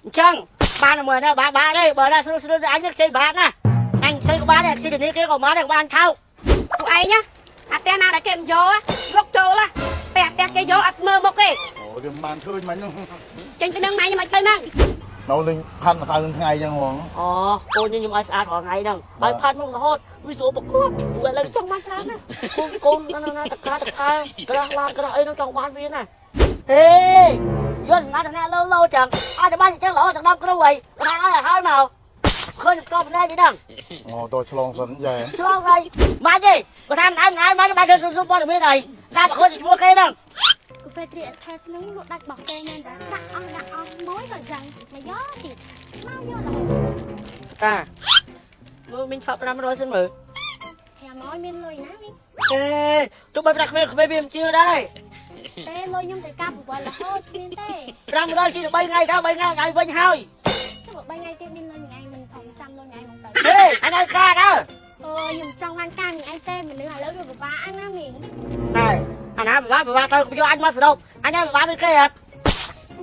អញ្ចឹងបានមួយណាបាទបាទទេបើណាស្រួលស្រួលអញខ្ចីបាទណាអញខ្ចីក៏បានដែរខ្ចីធនាគារក៏បានដែរក៏បានថោក ពួកឯងណាអាផ្ទះណាដែលគេមិនយករកចូលណាតែអាផ្ទះគេយកអត់មើលមុខទេ អូវាមិនបានឃើញមិញហ្នឹង ចេញពីនឹងម៉ែខ្ញុំឲ្យទៅហ្នឹង នៅលេងផាត់ម្សៅនឹងថ្ងៃចឹងហ្មង អូកូនខ្ញុំឲ្យស្អាតរាល់ថ្ងៃហ្នឹងឲ្យផាត់មុខរហូតវាស្រួលប្រកួតព្រោះឥឡូវចង់បានច្រើនណាកូនកូនណាណាតកាតកាក្រាស់ឡានក្រាស់អីហ្នឹងចង់បានវាណាហេយល់ណាស់ណាលោលោចឹងឲ្យតែបានចឹងល្អទាំង10គ្រូអីក្រាស់ឲ្យហើយមកឃើញស្កប់ណែនេះហ្នឹង អូតឆ្លងសិនចែ ឆ្លងហើយម៉េចទេបើថាមិនឲ្យមិនឲ្យមិនបានធ្វើសុំព័ត៌មានអីតាមប្រកួតឈ្មោះគេហ្នឹង កាហ្វេទ្រីអថេសហ្នឹងលក់ដាច់របស់គេមែនតាដាក់អស់ដាក់អស់មួយក៏យ៉ាងមកយកទៀតមកយករហូត តាមើលមានឆក់500សិនមើល 500មានលុយណាមីង អេទោះបីប្រាក់ក្មេងក្មេងវាមិនជឿដែរ ទេលុយខ្ញុំទៅកាប់វល់រហូតគ្មានទេ 500ជី3ថ្ងៃទៅ3ថ្ងៃឲ្យវិញហើយ ចុះបើ3ថ្ងៃទៀតមានលុយមួយថ្ងៃមិនព្រមចាំលុយមួយថ្ងៃមកទៅ ហេអញឲ្យការដើ អឺខ្ញុំចង់បានការមួយថ្ងៃទេមនុស្សឥឡូវវាពិបាកណាស់មីង តែអាណាពិបាកពិបាកទៅយកអញមកសរុបអញឲ្យពិបាកដូចគេអត់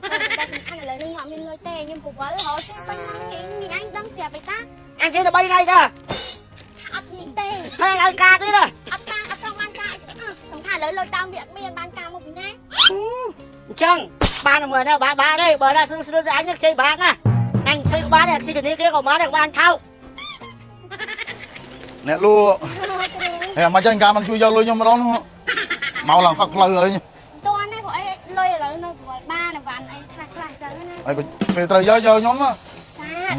តែសំខាន់ឥឡូវនេះខ្ញុំអត់មានលុយទេខ្ញុំពវល់រហូតទេពេញហ្នឹងមីងមីងអញដឹងស្រាប់ឯតា អញជិះទៅ3ថ្ងៃទៅ ថាអត់មានទេ ហើយឲ្យការទៀតណា អត់ការអត់ចង់បានការអីទាំងអស់សំខាន់ឥឡូវលុយដើមវាអត់មានបានការមកពីណា អញ្ចឹងបានមួយណាបាទបាទទេបើណាស្រួលស្រួលអញខ្ចីបាទណាអញខ្ចីក៏បានដែរខ្ចីធនាគារក៏បានដែរក៏បានថោក អ្នកលក់ហេមកចឹងការមិនជួយយកលុយខ្ញុំម្ដងនោះមកឡើងផឹកផ្លូវហើយ តន់ណាព្រោះអីលុយឥឡូវនៅប្រវល់បានអវ៉ាន់អីខ្លះខ្លះចឹងណា ហើយពេលត្រូវយកយកខ្ញុំ ចា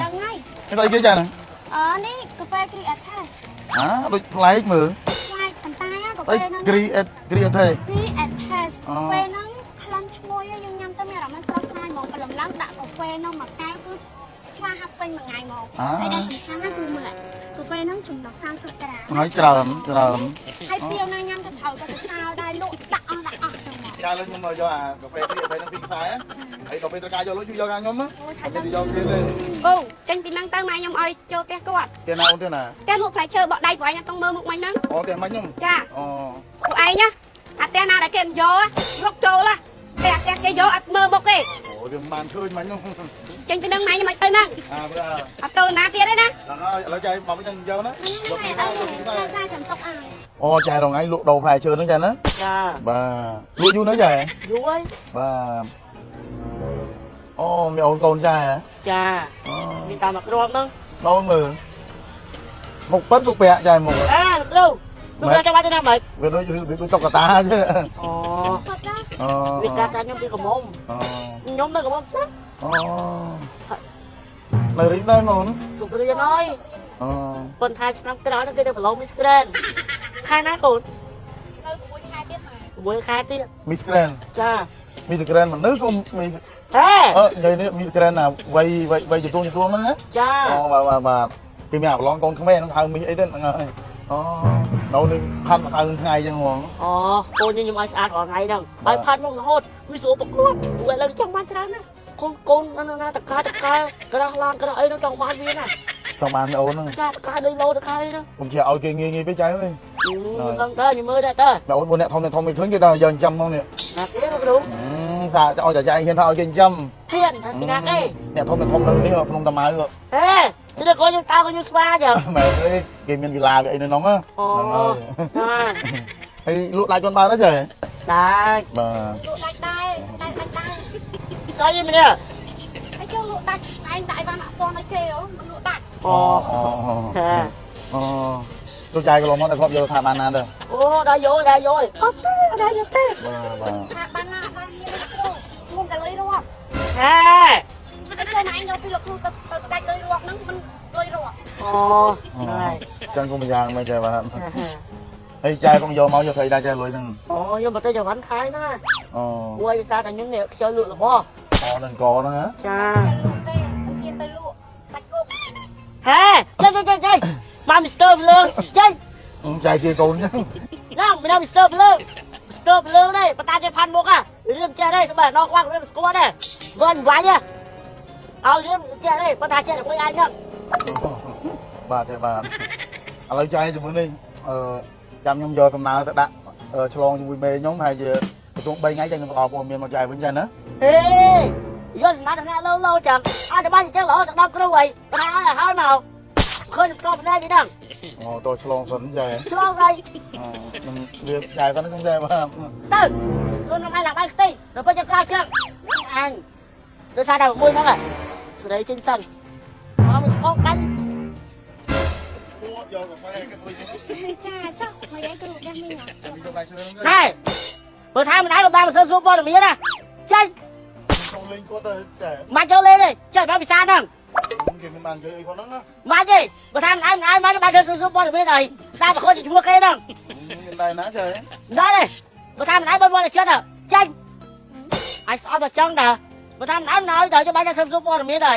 ដឹងហើយ នេះស្អីគេចាហ្នឹង អឺនេះកាហ្វេ Creates អាដូចប្លែកមើល ប្លែកប៉ុន្តែកា ស្អី ហ្វេហ្នឹង create create ទេ Creates កាហ្វេហ្នឹងក្លិនឈ្ងុយយើងញ៉ាំទៅមានអារម្មណ៍ស្រស់ស្រាយហ្មងព្រលឹមឡើងដាក់កាហ្វេហ្នឹងមួយកែវគឺស្វាហាប់ពេញមួយថ្ងៃហ្មងហើយដែលសំខាន់ណាគឺមើលកាហ្វេហ្នឹងចំណុះ30ក្រាម ហើយច្រើនច្រើន ហើយពីវណាញ៉ាំទៅត្រូវក៏ទៅសើដែរលក់ដាក់អស់ដាក់អស់ចឹងហ្មង ចាលើខ្ញុំមកយកអាកាហ្វេ create ហ្នឹងពីខ្សែហើយដល់ពេលត្រូវការយកលុយជួយយកខាងខ្ញុំណា អូថា អត់ទៅយកគេទេ ពូចេញពីនឹងទៅម៉ែខ្ញុំឲ្យចូលផ្ទះគាត់ ទេណាអូនទេណា ផ្ទះលក់ផ្លែឈើបក់ដៃពួកឯងអត់ต้องមើលមុខមិញហ្នឹង អូទេមិញហ្នឹង ចា អូ ពួកឯងណាអាផ្ទះណាដែលគេមិនយករកចូលណាតែអាផ្ទះគេយកអត់មើលមុខទេ អូវាមិនបានឃើញមិញហ្នឹង ចេញពីនឹងម៉ែខ្ញុំឲ្យទៅហ្នឹង អាព្រោះ អត់ទៅណាទៀតទេណា ដល់ហើយឥឡូវចែមកវិញយកណាយកពី អើ យកពី ចាចាចាំទុកឲ្យ អូចែរងឯងលក់ដូរផ្លែឈើហ្នឹងចាណា ចា បាទលក់យូរនៅចែ យូរហើយ បាទអូមានអូនកូនចែ ចាមានតាមមកគ្រាប់ហ្នឹង អូនមើលមុខប៉ិតមុខពាក់ចែមុខ អេលោកគ្រូលោកគ្រូចាំបាច់ទៅណាម៉េច វាដូចវាដូចតុក្កតាទេ អូ គាត់ណា អូ វាកាត់តែខ្ញុំពីកំមុំ អូ ខ្ញុំនៅកំមុំចា អូនៅរីដែរអូន ជប់រៀនហើយ អូ ប៉ុន្តែឆ្នាំក្រោយហ្នឹងគេទៅប្រឡង Miss Grand ខែណាកូន ទៅ6ខែទៀតម៉ែ 6ខែទៀត មីស្ក្រែន ចា មីស្ក្រែនមនុស្សកុំមី ហេ អឺនិយាយនេះមីស្ក្រែនណាវ័យវ័យវ័យចទួងចទួងហ្នឹងណា ចា អូបាទបាទបាទពីមានអាប្រឡងកូនក្មេងហ្នឹងហៅមីអីទៅហ្នឹងហើយអូនៅនេះផាត់ម្សៅថ្ងៃចឹងហ្មង អូកូនខ្ញុំឲ្យស្អាតរាល់ថ្ងៃហ្នឹងឲ្យផាត់មុខរហូតវាស្រួលប្រកួតព្រោះឥឡូវចង់បានច្រើនណាកូនកូនណាណាតកាតកាក្រាស់ឡានក្រាស់អីហ្នឹងចង់បានវាណា ចង់បានអូនហ្នឹង ចាតកាដូចលោតកាអីហ្នឹង កុំជាឲ្យគេងាយងាយពេកចៅអើយ ហ្នឹងតើខ្ញុំមើលដែរតើ តែអូនមួយអ្នកធំអ្នកធំគេឃើញគេដល់យកចិញ្ចឹមហ្មងនេះ ណាគេលោកគ្រូ សាឲ្យតែចៃហ៊ានថាឲ្យគេចិញ្ចឹម ហ៊ានថាពីណាគេ អ្នកធំអ្នកធំនៅនេះក្នុងតាម៉ៅ ហេទៅកូនខ្ញុំតើកូនខ្ញុំស្វាចឹង មែនទេគេមានវិឡាគេអីនៅក្នុងហ្នឹង អូ ហើយហើយលក់ដាច់កូនបើទៅចៃ ដាច់ បាទ លក់ដាច់ដែរដាច់ដាច់ដែរ ស្អីម្នាក់ ហើយចូលលក់ដាច់ឯងដាក់ឲ្យបានអត់ពាន់ឲ្យគេអូមិនលក់ដាច់ អូ អូ ហេ អូទូចៃកន្លងមកតែធ្លាប់យកថាបានណាទៅ អូដល់យកដល់យកអត់ទេដល់យកទេ បាទបាទ ថាបានណាបានមានលោកគ្រូងុំតែលុយរាប់ ហេ ហើយចូលមកឯងយកពីលោកគ្រូទៅទៅដាច់លុយរាប់ហ្នឹងមិនលុយរាប់ អូហើយ ចឹងកុំយ៉ាងមិនចេះបាទហើយចែកុំយកមកយកស្អីដែរចែលុយហ្នឹង អូខ្ញុំមកទៅចង្វាន់ខែណា អូ មួយវិសាតែខ្ញុំនេះខ្ជិលលក់របស់ អូនឹងកហ្នឹងហ៎ ចា លក់ទេមិនហ៊ានទៅលក់ដាច់គប់ ហេចេញចេញចេញចេញមកមីស្ទ័រភ្លើងចេញ ចែជាកូនចឹង ណាមិនមីស្ទ័រភ្លើងមីស្ទ័រភ្លើងនេះបតាចេះផាន់មុខហ่ะរឿងចេះទេស្បែកណោះក្បាលរឿងស្គាល់ទេវិញវាយឲ្យរឿងចេះទេបតាចេះតែមួយឯងហ្នឹង បាទទេបាទឥឡូវចែជាមួយនេះអឺចាំខ្ញុំយកសំណើទៅដាក់ឆ្លងជាមួយមេខ្ញុំហើយជាបន្ទង3ថ្ងៃចាំខ្ញុំផ្ដល់ព័ត៌មានមកចែវិញចឹងណា អេ យកសំណាក់ថ្នាក់លោលោចឹងអត់តែបានចឹងល្អដល់10គ្រូអីបណ្ណាឲ្យហើយមកឃើញកោភ្នែកនេះហ្នឹង អូតឆ្លងសិនចែ ឆ្លងហើយ ខ្ញុំវាចែគាត់ខ្ញុំចែបាទ ទៅខ្លួនខ្ញុំឲ្យឡើងបានខ្ទេដល់ពេលចាំក្រោយចឹងអញដោយសារតែមួយហ្នឹងស្រីចេញសិនមកមកបាញ់ យកកាហ្វេគេព្រួយ ចាចុះមកយាយគ្រូផ្ទះមីង ខ្ញុំដៃជួយ ណែបើថាមិនដែរបានមិនសូវសួរព័ត៌មានណាចេញ ចូលលេងគាត់ទៅចែ មកចូលលេងទេចេញមកពិសាហ្នឹង គេមិនបាននិយាយអីផងហ្នឹងណា មកទេបើថាមិនដែរមិនដែរមកបានធ្វើសួរព័ត៌មានអីតាមប្រកួតឈ្មោះគេហ្នឹង មានដៃណាចែ ដល់ទេបើថាមិនដែរបើមកតែចិត្តចេញអញស្អប់តែចឹងដែរបើថាមិនដែរមិនឲ្យដល់ចាំបាច់សួរព័ត៌មានអី